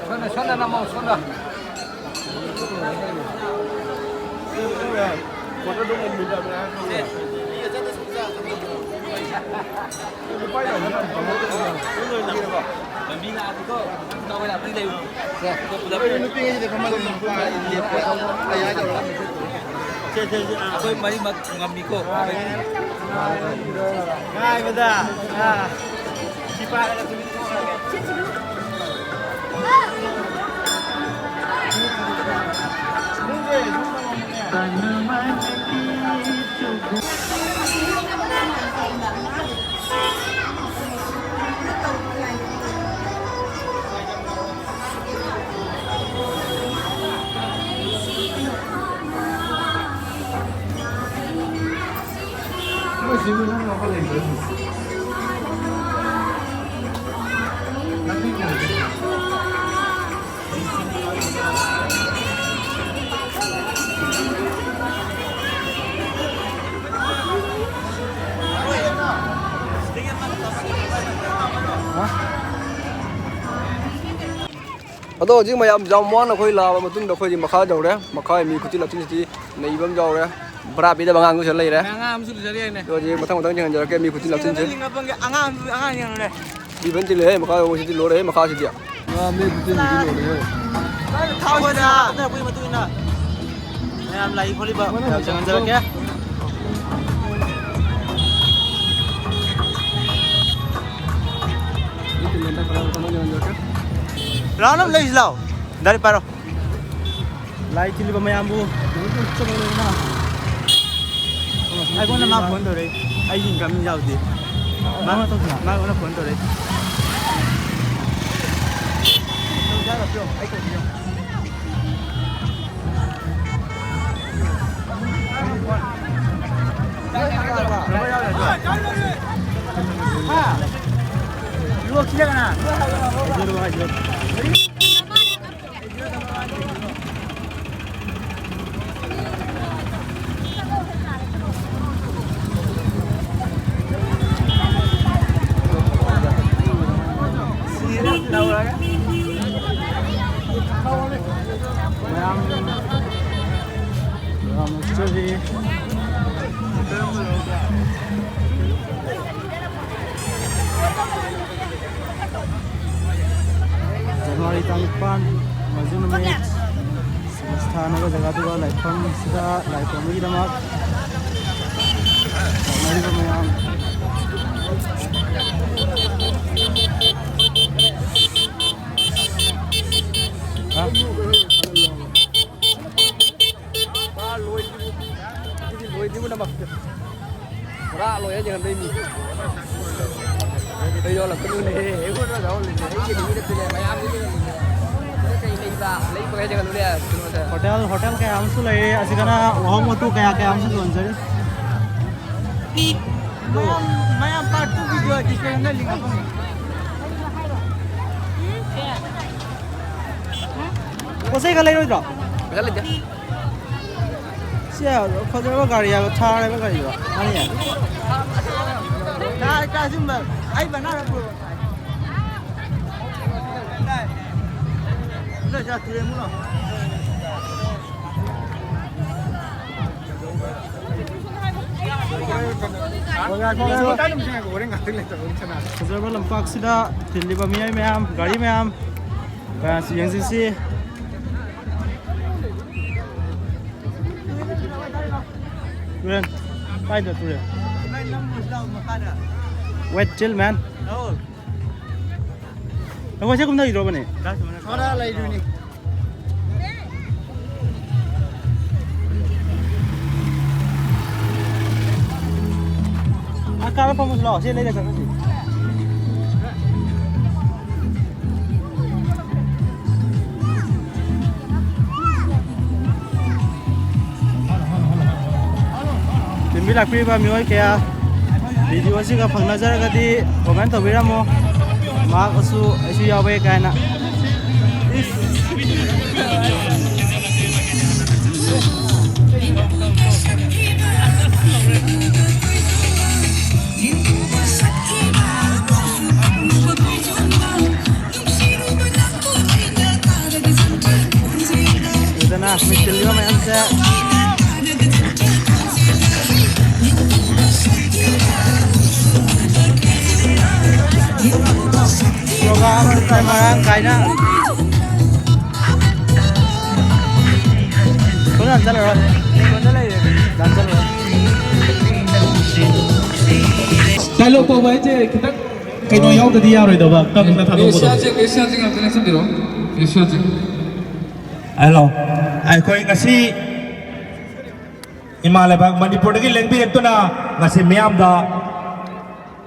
ꯁꯣꯝꯗ, ꯁꯣꯝꯗ ꯅꯝꯃꯣ, ꯁꯣꯝꯗ꯫ ꯁꯦ, ꯃꯤ ꯑꯆꯠ ꯑꯆꯠ ꯁꯨꯝ ꯆꯠ, ꯆꯠ, ꯆꯠ꯫ ꯂꯝꯕꯤ ꯂꯥꯛꯑꯗꯤꯀꯣ, ꯏꯇꯥꯎ ꯍꯣꯏ ꯂꯥꯛꯄꯗꯤ ꯂꯩꯌꯨ꯫ ꯁꯦ꯫ ꯑꯩꯈꯣꯏ ꯄꯨꯂꯞ ꯂꯩꯌꯨ꯫ ꯅꯨꯄꯤꯉꯩꯁꯤꯗ ꯐꯝꯍꯜꯂꯣ, ꯅꯨꯄꯥ ꯂꯦꯞꯄꯣ꯫ ꯑꯩ ꯍꯥꯏꯗꯧꯔꯣ? ꯁꯦ, ꯁꯦ, ꯁꯦ, ꯑꯥ꯫ ꯑꯩꯈꯣꯏ ꯃꯔꯤꯃꯛ ꯉꯝꯃꯤꯀꯣ꯫ ꯉꯥꯏꯕꯗ, ꯑꯥ, ꯁꯤ ꯄꯥꯏꯔꯒ ꯇꯨꯃꯤꯟ ꯊꯣꯛꯈ꯭ꯔꯒꯦ꯫ ꯑꯗꯣ ꯍꯧꯖꯤꯛ ꯃꯌꯥꯝ ꯌꯥꯝ ꯋꯥꯅ ꯑꯩꯈꯣꯏ ꯂꯥꯛꯑꯕ ꯃꯇꯨꯡꯗ ꯑꯩꯈꯣꯏꯗꯤ ꯃꯈꯥ ꯌꯧꯔꯦ꯫ ꯃꯈꯥ ꯃꯤ ꯈꯨꯆꯤꯜ ꯂꯥꯛꯆꯤꯜꯁꯤꯗꯤ ꯅꯩꯕ ꯑꯃ ꯌꯥꯎꯔꯦ꯫ ꯚꯔꯥ ꯄꯤꯗꯕ ꯑꯉꯥꯡꯁꯨ ꯂꯩꯔꯦ꯫ ꯑꯉꯥꯡ ꯑꯃꯁꯨ ꯂꯩꯖꯔꯤ ꯍꯥꯏꯅꯦ꯫ ꯑꯗꯣ ꯍꯧꯖꯤꯛ ꯃꯊꯪ ꯃꯊꯪ ꯌꯦꯡꯍꯟꯖꯔꯛꯀꯦ ꯃꯤ ꯈꯨꯆꯤꯜ ꯂꯥꯛꯆꯤꯜꯁꯦ꯫ ꯂꯤꯡꯉꯛꯄꯒꯤ ꯑꯉꯥꯡ, ꯑꯉꯥꯡ ꯌꯦꯡꯉꯨꯅꯦ꯫ ꯊꯤꯕ ꯅꯠꯇꯦ, ꯂꯣꯏꯔꯦ, ꯃꯈꯥ ꯌꯧꯕꯁꯤꯗꯤ ꯂꯣꯏꯔꯦ, ꯃꯈꯥꯁꯤꯗꯤ꯫ ꯉꯥ ꯃꯤ ꯈꯨꯆꯤꯟꯁꯤꯗꯤ ꯂꯣꯏꯔꯦ꯫ ꯊꯥꯎ ꯍꯣꯏꯗ ꯍꯥꯞꯅꯔꯛꯄꯒꯤ ꯃꯇꯨꯡ ꯏꯟꯅ ꯃꯌꯥꯝ ꯂꯥꯛꯏ ꯈꯣꯠꯂꯤꯕ ꯃꯌꯥꯝ ꯆꯪꯍꯟꯖꯔꯛꯀꯦ꯫ ꯔꯥꯎꯟ ꯑꯃ ꯂꯩꯁꯤ ꯂꯥꯎ꯫ ꯗꯥꯏꯔꯦꯛ ꯄꯥꯏꯔꯣ꯫ ꯂꯥꯏ ꯊꯤꯜꯂꯤꯕ ꯃꯌꯥꯝꯕꯨ ꯑꯩꯉꯣꯟꯗ ꯃꯥ ꯐꯣꯟ ꯇꯧꯔꯛꯏ꯫ ꯑꯩꯒꯤ ꯏꯟꯀꯝ ꯌꯥꯎꯗꯦ꯫ ꯃꯥ, ꯃꯥ ꯑꯩꯉꯣꯟꯗ ꯐꯣꯟ ꯇꯧꯔꯛꯏ꯫ ꯇꯧꯁꯦ ꯍꯥꯏꯔꯣ? ꯄꯤꯔꯣ, ꯑꯩ ꯇꯧꯕꯤꯔꯣ꯫ ꯃꯌꯥꯝ, ꯃꯌꯥꯝ ꯆꯠꯂꯤ꯫ ꯖꯅꯋꯥꯔꯤ ꯇꯥꯡ ꯅꯤꯄꯥꯟ, ꯃꯖꯨ ꯅꯨꯃꯤꯠ, ꯁꯃꯁꯊꯥꯟ ꯍꯥꯏꯕ ꯖꯒꯥꯗꯨꯗ ꯂꯥꯏꯐꯝꯁꯤꯗ ꯂꯥꯏ ꯈꯨꯔꯨꯝꯕꯒꯤꯗꯃꯛ ꯇꯧꯅꯔꯤꯕ ꯃꯌꯥꯝ꯫ ꯍꯥ? ꯂꯣꯏꯗ꯭ꯔꯤꯕ ꯅꯃꯛꯇ꯫ ꯄꯨꯔꯥ ꯂꯣꯏꯔꯦ ꯍꯟꯗꯛ ꯃꯤ꯫ ꯀꯩ ꯌꯣꯜꯂꯛꯀꯅꯨꯅꯦ? ꯑꯩꯉꯣꯟꯗ ꯌꯣꯜꯂꯤꯅꯦ꯫ ꯑꯩꯒꯤꯗꯤ ꯃꯤ ꯅꯠꯇꯦꯅꯦ꯫ ꯃꯌꯥꯝꯒꯤ ꯌꯣꯜꯂꯤꯅꯦ꯫ ꯅꯪ ꯀꯩ ꯂꯩꯕ? ꯂꯩꯕ ꯀꯩ ꯌꯣꯜꯂꯨꯅꯦ? ꯀꯩꯅꯣꯗ꯫ ꯍꯣꯇꯦꯜ, ꯍꯣꯇꯦꯜ ꯀꯌꯥ ꯑꯃꯁꯨ ꯂꯩꯔꯦ꯫ ꯑꯁꯤꯗꯅ ꯋꯥꯍꯣꯡ ꯋꯥꯇꯨ ꯀꯌꯥ ꯀꯌꯥ ꯑꯃꯁꯨ ꯌꯣꯟꯖꯔꯤ꯫ ꯃꯌꯥꯝ, ꯃꯌꯥꯝ part two video description ꯗ link ꯍꯥꯞꯄꯝꯒꯦ꯫ ꯄꯣꯠ ꯆꯩꯒ ꯂꯩꯔꯣꯏꯗ꯭ꯔꯣ? ꯄꯩꯁꯥ ꯂꯩꯇꯦ꯫ ꯁꯤ ꯐꯖꯔꯕ ꯒꯥꯔꯤ ꯍꯥꯏꯕ, ꯊꯥꯔ ꯍꯥꯏꯕ ꯒꯥꯔꯤꯗꯣ꯫ ꯃꯥꯅꯤ ꯌꯥꯏ꯫ ꯀꯥ, ꯀꯥ, ꯁꯤꯒꯨꯝꯕ ꯑꯩ ꯕꯅꯥ ꯔꯈꯣ꯫ ꯂꯣꯏ ꯆꯥ ꯇꯨꯔꯦ ꯃꯨꯂꯣ꯫ ꯐꯖꯔꯕ ꯂꯝꯄꯥꯛꯁꯤꯗ ꯇꯤꯜꯂꯤꯕ ꯃꯤꯑꯣꯏ ꯃꯌꯥꯝ, ꯒꯥꯔꯤ ꯃꯌꯥꯝ, ꯃꯌꯥꯝꯁꯤ ꯌꯦꯡꯁꯤꯟꯁꯤ꯫ ꯇꯨꯔꯦꯟ, ꯀꯥꯏꯗ ꯇꯨꯔꯦꯟ? Wait, chill, man. ꯑꯩꯈꯣꯏ ꯁꯤ ꯀꯨꯝꯊꯈꯤꯗ꯭ꯔꯣꯕꯅꯦ? ꯈꯔ ꯂꯩꯔꯤꯅꯤ꯫ ꯑꯥ, ꯀꯥꯔ ꯐꯝꯃꯁꯤ ꯂꯥꯛꯑꯣ, ꯁꯤ ꯂꯩꯔ ꯆꯠꯈ꯭ꯔꯁꯤ꯫ ꯇꯤꯟꯕꯤ ꯂꯥꯛꯄꯤꯔꯤꯕ ꯃꯤꯑꯣꯏ ꯀꯌꯥ ꯚꯤꯗꯤꯑꯣꯁꯤꯒ ꯐꯪꯅꯖꯔꯒꯗꯤ ꯀꯣꯃꯦꯟ ꯇꯧꯕꯤꯔꯝꯃꯣ꯫ ꯃꯍꯥꯛꯁꯨ ꯑꯩꯁꯨ ꯌꯥꯎꯋꯦ ꯀꯥꯏꯅ꯫ ꯏꯁ꯫ ꯑꯗꯨꯗꯅ ꯃꯤꯁꯤꯜꯂꯤꯕ ꯃꯌꯥꯝꯁꯦ꯫ ꯄ꯭ꯔꯣꯒ꯭ꯔꯥꯝꯁꯦ ꯃꯔꯥꯡ ꯀꯥꯏꯅ꯫ ꯁꯣꯝꯗ ꯍꯥꯟ ꯆꯠꯂꯔꯣꯏ꯫ ꯁꯣꯝꯗ ꯂꯩꯔꯦ꯫ ꯍꯥꯟ ꯆꯠꯂꯔꯣꯏ꯫ ꯗꯥꯏꯂꯣꯛ ꯇꯧꯕ ꯍꯥꯏꯁꯦ ꯈꯤꯇꯪ ꯀꯩꯅꯣ ꯌꯥꯎꯗꯗꯤ ꯌꯥꯔꯣꯏꯗꯕ, ꯀꯪꯅ ꯊꯥꯗꯣꯛꯄꯗꯣ꯫ ꯑꯦꯁꯤꯌꯥꯁꯦ, ꯑꯦꯁꯤꯌꯥꯁꯦ ꯉꯥꯛꯇ ꯂꯦꯡꯁꯤꯟꯕꯤꯔꯣ꯫ ꯑꯦꯁꯤꯌꯥꯁꯦ꯫ ꯍꯦꯜꯂꯣ꯫ ꯑꯩꯈꯣꯏ ꯉꯁꯤ ꯏꯃꯥ ꯂꯩꯕꯥꯛ ꯃꯅꯤꯄꯨꯔꯗꯒꯤ ꯂꯦꯡꯕꯤꯔꯛꯇꯨꯅ ꯉꯁꯤ ꯃꯤꯌꯥꯝꯗ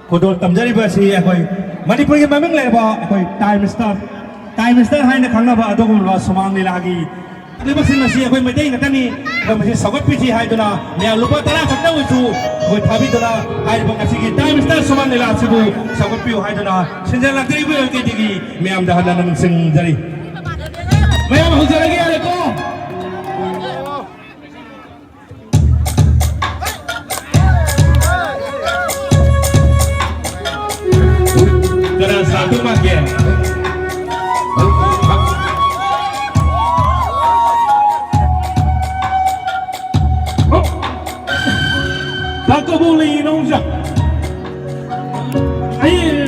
ꯈꯨꯗꯣꯜ ꯇꯝꯖꯔꯤꯕ ꯑꯁꯤ ꯑꯩꯈꯣꯏ ꯃꯅꯤꯄꯨꯔꯒꯤ ꯃꯃꯤꯡ ꯂꯩꯔꯕ ꯑꯩꯈꯣꯏ ꯇꯥꯏꯝ ꯁ꯭ꯇꯥꯔ, ꯇꯥꯏꯝ ꯁ꯭ꯇꯥꯔ ꯍꯥꯏꯅ ꯈꯪꯅꯕ ꯑꯗꯨꯒꯨꯝꯂꯕ ꯁꯨꯃꯥꯡ ꯂꯤꯂꯥꯒꯤ ꯂꯩꯕꯁꯤꯡ ꯑꯁꯤ ꯑꯩꯈꯣꯏ ꯃꯩꯇꯩ ꯉꯥꯛꯇꯅꯤ꯫ ꯑꯩꯈꯣꯏ ꯃꯁꯤ ꯁꯧꯒꯠꯄꯤꯁꯤ ꯍꯥꯏꯗꯨꯅ ꯃꯌꯥꯝ ꯂꯨꯄꯥ ꯇꯔꯥ ꯈꯛꯇ ꯑꯣꯏꯁꯨ ꯑꯩꯈꯣꯏ ꯊꯥꯕꯤꯗꯨꯅ ꯍꯥꯏꯔꯤꯕ ꯉꯁꯤꯒꯤ ꯇꯥꯏꯝ ꯁ꯭ꯇꯥꯔ ꯁꯨꯃꯥꯡ ꯂꯤꯂꯥ ꯑꯁꯤꯕꯨ ꯁꯧꯒꯠꯄꯤꯌꯨ ꯍꯥꯏꯗꯨꯅ ꯁꯤꯟꯖ ꯂꯥꯛꯆꯔꯤꯕ ꯃꯥꯏꯀꯩꯗꯒꯤ ꯃꯌꯥꯝꯗ ꯍꯟꯅ ꯍꯟꯅ ꯅꯤꯡꯁꯤꯡꯖꯔꯤ꯫ ꯃꯌꯥꯝ ꯍꯧꯖꯔꯒꯦ ꯌꯥꯔꯦꯀꯣ? ꯀꯅꯥ ꯁꯥꯗꯧ ꯃꯥꯟꯒꯦ? ꯇꯥ ꯀꯕꯣꯛ ꯂꯩ ꯏꯅꯧꯖ꯫ ꯑꯩ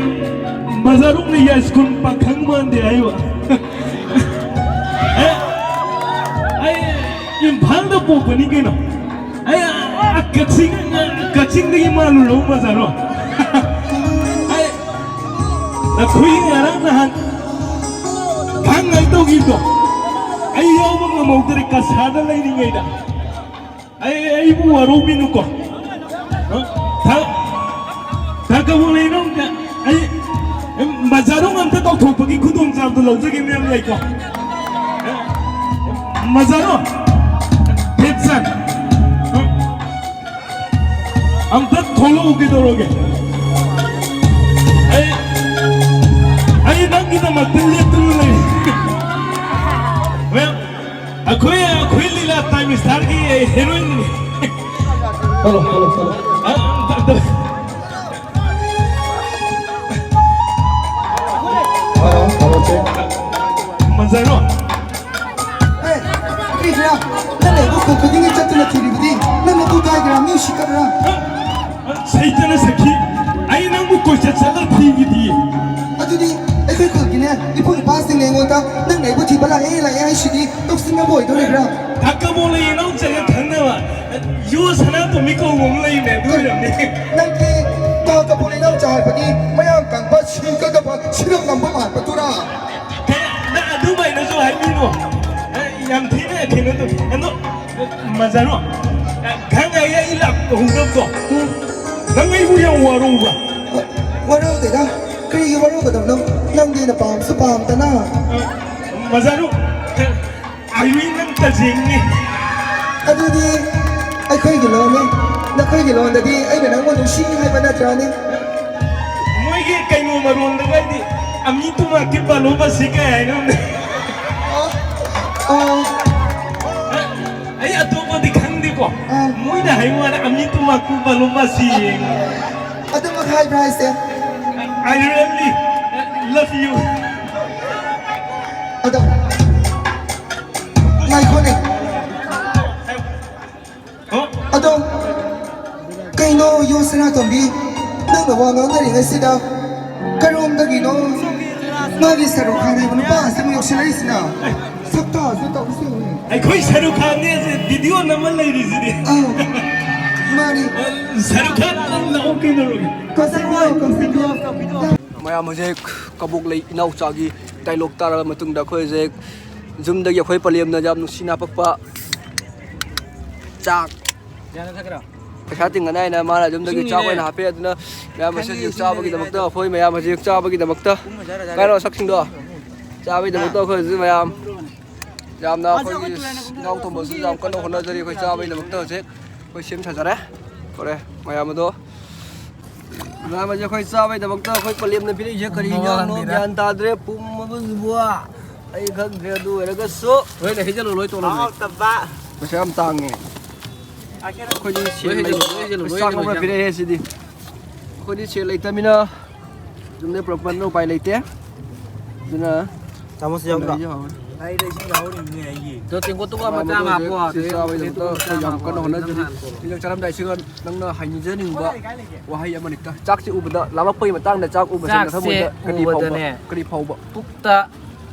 ꯕꯖꯥꯔ ꯌꯥꯏꯁ꯭ꯀꯨꯜ ꯄꯥꯈꯪ ꯃꯥꯟꯗꯦ ꯍꯥꯏꯕ꯫ ꯑꯦ, ꯑꯩ ꯏꯝꯐꯥꯜꯗ ꯄꯣꯛꯄꯅꯤ ꯀꯩꯅꯣ꯫ ꯑꯩ ꯑꯥ ꯀꯛꯆꯤꯡ, ꯀꯛꯆꯤꯡꯗꯒꯤ ꯃꯥꯜꯂꯨꯔꯕ ꯕꯖꯥꯔꯣ꯫ ꯑꯩ ꯑꯩꯈꯣꯏꯒꯤ ꯉꯔꯥꯡ ꯅꯍꯥꯟ ꯊꯥꯡꯉꯥꯏ ꯇꯧꯈꯤꯕꯗꯣ, ꯑꯩ ꯌꯥꯎꯕ ꯉꯝꯍꯧꯗ꯭ꯔꯦ ꯀꯁꯥꯔꯗ ꯂꯩꯔꯤꯉꯩꯗ꯫ ꯑꯩ, ꯑꯩꯕꯨ ꯋꯥꯔꯧꯕꯤꯅꯨꯀꯣ꯫ ꯊ-, ꯊ-, ꯀꯕꯣꯛ ꯂꯩ ꯏꯅꯧꯖ, ꯑꯩ, ꯃꯖꯥꯔꯣꯡ ꯑꯝꯇ ꯀꯧꯊꯣꯛꯄꯒꯤ ꯈꯨꯗꯣꯡꯆꯥꯕꯗꯨ ꯂꯧꯖꯒꯦ ꯃꯌꯥꯝ ꯂꯩꯀꯣ꯫ ꯃꯖꯥꯔꯣꯡ, ꯐꯤꯞꯁꯟ꯫ ꯑꯝꯇ ꯊꯣꯛꯂꯛꯎ ꯀꯩꯗꯧꯔꯒꯦ? ꯑꯩ ꯑꯩ ꯅꯪꯒꯤꯗꯃꯛꯇ ꯂꯦꯞꯇꯨꯅ ꯂꯩꯔꯤ꯫ ꯃꯌꯥꯝ, ꯑꯩꯈꯣꯏ ꯑꯩꯈꯣꯏ ꯂꯤꯂꯥ ꯇꯥꯏꯝ ꯁ꯭ꯇꯥꯔꯒꯤ ꯍꯦꯔꯣꯏꯟꯅꯤ꯫ Hello, hello, hello. Uh, uh, uh, hello, hello, check. ꯃꯟꯖꯔꯣ꯫ ꯑꯦ, ꯀꯔꯤꯒꯤꯔꯥ? ꯅꯪ ꯂꯩꯕ ꯈꯨꯜ ꯈꯨꯗꯤꯡꯒꯤ ꯆꯠꯇꯨꯅ ꯊꯤꯔꯤꯕꯗꯤ ꯅꯪ ꯃꯄꯨ ꯀꯥꯏꯒꯦꯔꯥ? ꯃꯤ ꯎꯁꯤꯠꯀꯗ꯭ꯔꯥ? ꯁꯩꯇꯅ ꯁꯈꯤ, ꯑꯩ ꯅꯪꯕꯨ ꯀꯣꯏꯆꯠ ꯆꯠꯂ ꯊꯤꯈꯤꯗꯤꯌꯦ꯫ ꯑꯗꯨꯗꯤ ꯑꯩꯈꯣꯏ ꯈꯨꯜꯒꯤꯅꯦ, ꯏꯄꯨ ꯅꯨꯄꯥꯁꯤꯡꯅ ꯑꯩꯉꯣꯟꯗ ꯅꯪ ꯂꯩꯕ ꯊꯤꯕ ꯂꯥꯛꯑꯦ, ꯂꯥꯛꯑꯦ ꯍꯥꯏꯁꯤꯗꯤ ꯂꯧꯁꯤꯟꯅꯕ ꯑꯣꯏꯗꯧꯔꯤꯕ꯭ꯔꯥ? ꯀꯥꯀꯕꯣ ꯂꯩ ꯏꯅꯥꯎꯆꯥꯒ ꯈꯪꯅꯕ ꯌꯨ ꯁꯅꯥꯇꯣꯝꯕꯤ ꯀꯧꯕ ꯑꯃ ꯂꯩꯕꯅꯦ, ꯑꯗꯨ ꯑꯣꯏꯔꯝꯅꯤ꯫ ꯅꯪꯒꯤ ꯀꯥꯀꯕꯣ ꯂꯩ ꯏꯅꯥꯎꯆꯥ ꯍꯥꯏꯕꯗꯤ ꯃꯌꯥꯡ ꯀꯪꯕ, ꯁꯤꯡꯒꯗꯕ, ꯁꯤꯔꯝ ꯅꯝꯕ ꯃꯥꯟꯕꯗꯨꯔꯥ? ꯀꯩ-, ꯅꯪ ꯑꯗꯨꯃꯥꯏꯅꯁꯨ ꯍꯥꯏꯕꯤꯅꯣ꯫ ꯑꯦ, ꯌꯥꯝ ꯊꯤꯅ ꯀꯩꯅꯣ ꯇꯧ-, ꯑꯗꯣ, ꯃꯖꯥꯔꯣ, ꯈꯪꯉꯦ ꯑꯩ ꯂꯥꯛꯍꯧꯗꯕꯗꯣ꯫ ꯎꯝ꯫ ꯅꯪ ꯑꯩꯕꯨ ꯌꯥꯝ ꯋꯥꯔꯧꯕ꯭ꯔꯥ? ꯋꯥꯔꯧꯗꯦꯗ꯫ ꯀꯔꯤꯒꯤ ꯋꯥꯔꯧꯒꯗꯕꯅꯣ? ꯅꯪꯗꯤ ꯅꯄꯥꯝꯁꯨ ꯄꯥꯝꯗꯅ꯫ ꯃꯖꯥꯔꯣ, ꯑꯥꯏꯔꯤ ꯅꯪ ꯇꯁꯦꯡꯅꯤ꯫ ꯑꯗꯨꯗꯤ ꯑꯩꯈꯣꯏꯒꯤ ꯂꯣꯟꯅꯤ꯫ ꯅꯈꯣꯏꯒꯤ ꯂꯣꯟꯗꯗꯤ ꯑꯩꯅ ꯅꯪꯕꯨ ꯅꯨꯡꯁꯤ ꯍꯥꯏꯕ ꯅꯠꯇ꯭ꯔꯥꯅꯦ? ꯃꯣꯏꯒꯤ ꯀꯩꯅꯣ ꯃꯔꯣꯟꯗꯒꯗꯤ ꯑꯃꯤ ꯇꯨꯃꯥꯛꯀꯤ ꯕꯥꯂꯣꯕꯥꯁꯤ ꯀꯩ ꯍꯥꯏꯅꯣ? ꯑꯣ, ꯑꯣ꯫ ꯑꯩ ꯑꯇꯣꯞꯄꯗꯤ ꯈꯪꯗꯦꯀꯣ꯫ ꯑꯥ꯫ ꯃꯣꯏꯅ ꯍꯥꯏꯕ ꯋꯥꯅꯤ, ꯑꯃꯤ ꯇꯨꯃꯥꯛꯀꯤ ꯕꯥꯂꯣꯕꯥꯁꯤ꯫ ꯑꯗꯨꯃꯛ ꯍꯥꯏꯕ꯭ꯔꯥ ꯍꯥꯏꯁꯦ? I really love you꯫ ꯑꯗꯣ, ꯉꯥꯏꯈꯣꯅꯦ꯫ ꯍꯣ? ꯑꯗꯣ, ꯀꯩꯅꯣ ꯌꯨ ꯁꯅꯥꯇꯣꯝꯕꯤ? ꯅꯪꯅ ꯋꯥ ꯉꯥꯡꯅꯔꯤꯉꯩꯁꯤꯗ ꯀꯔꯣꯝꯗꯒꯤꯅꯣ ꯃꯥꯒꯤ ꯁꯔꯨꯛ ꯈꯥꯏꯔꯤꯕ ꯅꯨꯄꯥ ꯑꯁꯤꯕꯨ ꯌꯧꯁꯤꯜꯂꯛꯏꯁꯤꯅ? ꯁꯛꯇꯥꯁꯨ ꯇꯧꯁꯦ꯫ ꯑꯩꯈꯣꯏ ꯁꯔꯨꯛ ꯈꯥꯟꯅꯦ ꯚꯤꯗꯤꯑꯣ ꯅꯝꯃ ꯂꯩꯔꯤꯁꯤꯗꯤ꯫ ꯑꯥ, ꯃꯥꯅꯤ꯫ ꯁꯔꯨꯛ ꯈꯥꯟ ꯂꯥꯛꯑꯣ ꯀꯩꯗꯧꯔꯒꯦ? ꯀꯧꯁꯤꯜꯂꯣ, ꯀꯧꯁꯤꯜꯂꯣ꯫ ꯃꯌꯥꯝ ꯍꯧꯖꯤꯛ ꯀꯕꯣꯛꯂꯩ ꯏꯅꯥꯎꯆꯥꯒꯤ ꯗꯥꯏꯂꯣꯛ ꯇꯥꯔꯕ ꯃꯇꯨꯡꯗ ꯑꯩꯈꯣꯏ ꯍꯧꯖꯤꯛ ꯌꯨꯝꯗꯒꯤ ꯑꯩꯈꯣꯏ ꯄꯂꯦꯝꯅ ꯌꯥꯝ ꯅꯨꯡꯁꯤꯅ ꯍꯥꯄꯛꯄ ꯆꯥꯛ꯫ ꯄꯩꯁꯥ ꯇꯤꯡꯒꯅꯤ ꯍꯥꯏꯅ ꯃꯥꯅ ꯌꯨꯝꯗꯒꯤ ꯆꯥꯛ ꯑꯣꯏꯅ ꯍꯥꯞꯄꯦ꯫ ꯑꯗꯨꯅ ꯃꯌꯥꯝ ꯑꯁꯤ ꯍꯧꯖꯤꯛ ꯆꯥꯕꯒꯤꯗꯃꯛꯇ, ꯑꯩꯈꯣꯏ ꯃꯌꯥꯝ ꯍꯧꯖꯤꯛ ꯆꯥꯕꯒꯤꯗꯃꯛꯇ ꯀꯥꯏꯔꯣ ꯁꯛꯁꯤꯡꯗꯣ? ꯆꯥꯕꯒꯤꯗꯃꯛꯇ ꯑꯩꯈꯣꯏ ꯍꯧꯖꯤꯛ ꯃꯌꯥꯝ ꯌꯥꯝꯅ ꯑꯩꯈꯣꯏꯒꯤ ꯏꯅꯥꯎ ꯇꯣꯝꯕꯁꯨ ꯌꯥꯝ ꯀꯟꯅ ꯍꯣꯠꯅꯖꯔꯤ ꯑꯩꯈꯣꯏ ꯆꯥꯕꯒꯤꯗꯃꯛꯇ꯫ ꯍꯧꯖꯤꯛ ꯑꯩꯈꯣꯏ ꯁꯦꯝ ꯁꯥꯖꯔꯦ꯫ ꯐꯔꯦ, ꯃꯌꯥꯝ ꯑꯗꯣ, ꯃꯌꯥꯝ ꯑꯁꯦ ꯑꯩꯈꯣꯏ ꯆꯥꯕꯩꯗꯃꯛꯇ ꯑꯩꯈꯣꯏ ꯄꯂꯦꯝꯅ ꯄꯤꯔꯛꯏꯁꯦ ꯀꯔꯤ ꯏꯟꯖꯥꯡꯅꯣ ꯒ꯭ꯌꯥꯟ ꯇꯥꯗ꯭ꯔꯦ꯫ ꯄꯨꯝꯃꯕꯁꯤꯕꯨ ꯑꯩ ꯈꯪꯗ꯭ꯔꯦ꯫ ꯑꯗꯨ ꯑꯣꯏꯔꯒꯁꯨ ꯂꯣꯏꯅ ꯍꯩꯖꯜꯂꯨ, ꯂꯣꯏ ꯇꯣꯠꯂꯝꯃꯦ꯫ ꯍꯥꯎꯇꯕ꯫ ꯄꯩꯁꯥ ꯌꯥꯝ ꯇꯥꯡꯉꯦ꯫ ꯑꯩꯈꯣꯏꯗꯤ ꯁꯦꯜ ꯂꯩ-, ꯄꯩꯁꯥ ꯉꯝꯕ ꯄꯤꯔꯛꯑꯦ ꯁꯤꯗꯤ꯫ ꯑꯩꯈꯣꯏꯗꯤ ꯁꯦꯜ ꯂꯩꯇꯃꯤꯅ ꯌꯨꯝꯗꯩ ꯄꯨꯔꯛꯄꯅꯤꯅ ꯎꯄꯥꯏ ꯂꯩꯇꯦ꯫ ꯑꯗꯨꯅ ꯆꯥꯃꯁ ꯌꯥꯎꯗ꯭ꯔꯣ? ꯀꯩꯅꯣꯁꯦ ꯍꯥꯎꯔꯦ꯫ ꯑꯩꯗ ꯏꯁꯤꯡ ꯌꯥꯎꯔꯤꯅꯤꯅꯦ ꯑꯩꯒꯤ꯫ ꯑꯗꯣ ꯇꯦꯡꯀꯣꯠꯇꯨꯒ ꯃꯆꯥ ꯑꯃ ꯍꯥꯞꯄꯣ꯫ ꯁꯤ ꯆꯥꯕꯩꯗꯃꯛꯇ ꯑꯩꯈꯣꯏ ꯌꯥꯝ ꯀꯟꯅ ꯍꯣꯠꯅꯖꯔꯤ꯫ ꯅꯪ ꯍꯥꯟꯅ ꯇꯣꯠꯂꯣ꯫ ꯁꯤꯗ ꯆꯥꯔꯝꯗꯥꯏꯁꯤꯒ ꯅꯪꯅ ꯍꯥꯏꯅꯤꯡꯖꯅꯤꯡꯕ ꯋꯥꯍꯩ ꯑꯃꯅꯤꯛꯇ꯫ ꯆꯥꯛꯁꯦ ꯎꯕꯗ, ꯂꯥꯝꯃꯛꯄꯒꯤ ꯃꯇꯥꯡꯗ ꯆꯥꯛ ꯎꯕꯁꯦ ꯆꯥꯛꯁꯦ ꯅꯊꯃꯣꯏꯗ ꯀꯔꯤ ꯐꯥꯎꯕ? ꯎꯕꯗꯅꯦ, ꯀꯔꯤ ꯐꯥꯎꯕ? ꯄꯨꯛꯇ